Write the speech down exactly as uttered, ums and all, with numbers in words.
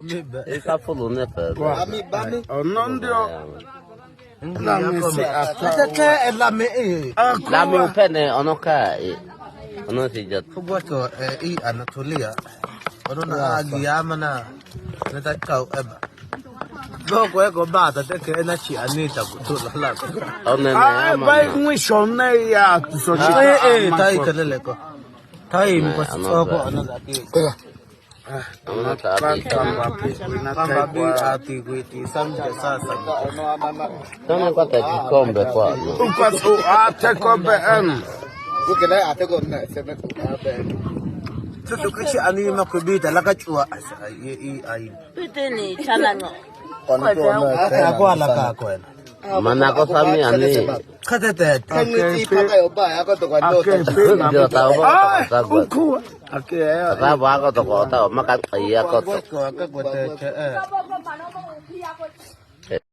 I ka fulu ne pe. Ami ba mi. Ono ndio. Lame se ata. Ata ke e lame e. Lame u pe ne ono ka e. Ono si jot. Fu gua to e i Anatolia. Ono na agi ama na. Na ta kau e ba. Lo ko e ko ba ta te ke na chi ani ta ku tu la la. Ono ne ama. Ai ba ngui shon ne ya tu so chi. E e tai ka lele ko. Tai mi ko so ko ana da ki. Ano ta ati kamba pi kuina kamba pi ati kuiti sam ke sa sam. Tama kwa ta kikombe kwa no. Ukwa u ate kombe en. Ukena ate kombe seme kukombe. Tutu kishi ani ma kubita la kachua asa ye i ai. Pite ni chana no. Kwa la ka kwena. Mana ko sami ani. Katete. Kangiti paka yo ba ako to kwa do. Yo ta ba ko ta kwa. Ake ya. Ta ba ko to kwa ta ma ka ya ko to.